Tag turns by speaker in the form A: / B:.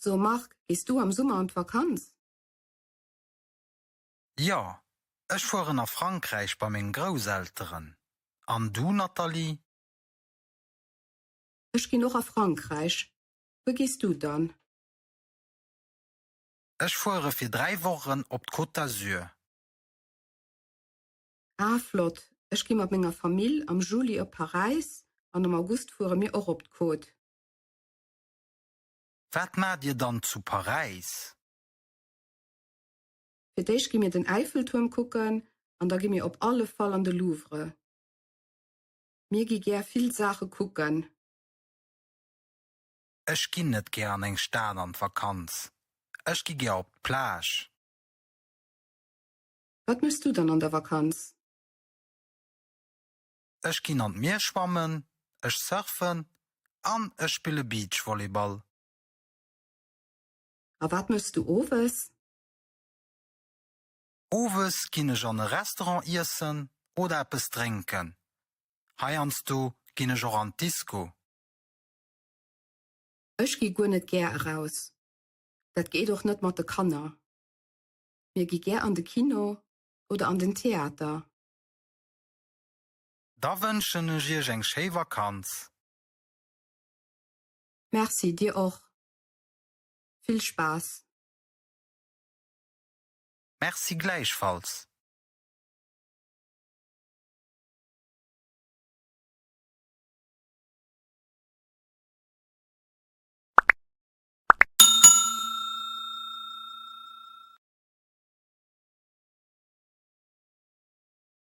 A: So Marc, gees du am Summer an d'Vakanz?
B: Jo, ech fueren a Frankräich bei meng Grousselteren. An du, Nathalie?
A: Ech ginn och a Frankräich. Wou gees du dann?
B: Ech fuere fir 3 Wochen op d'Côte d'Azur.
A: Ah flott, ech gi mat menger Famill am Juli op Paräis an am August fuere mir och op d'Côte.
B: Wat maacht Dir dann zu Paräis?
A: Fir d'éischt gi mir den Äiffeltuerm kucken an da gi mir op alle Fall an de Louvre. Mir gi gär vill Saache kucken.
B: Ech ginn net gär an eng Stad an d'Vakanz, ech gi gär op d'Plage.
A: Wat méchs du dann an der Vakanz?
B: Ech ginn an d'Mier schwammen, ech surfen an ech spille Beachvolleyball.
A: A wat méchs du owes?
B: Owes ginn ech an e Restaurant iessen oder eppes drénken. Heiansdo ginn ech och an d'Disco.
A: Ech gi guer net gär eraus. Dat geet och net mat de Kanner. Mir gi gär an de Kino oder an den Theater.
B: Da wënschen ech iech eng schéi Vakanz.
A: Merci, dir och. Vill Spaass.
B: Merci gläichfalls.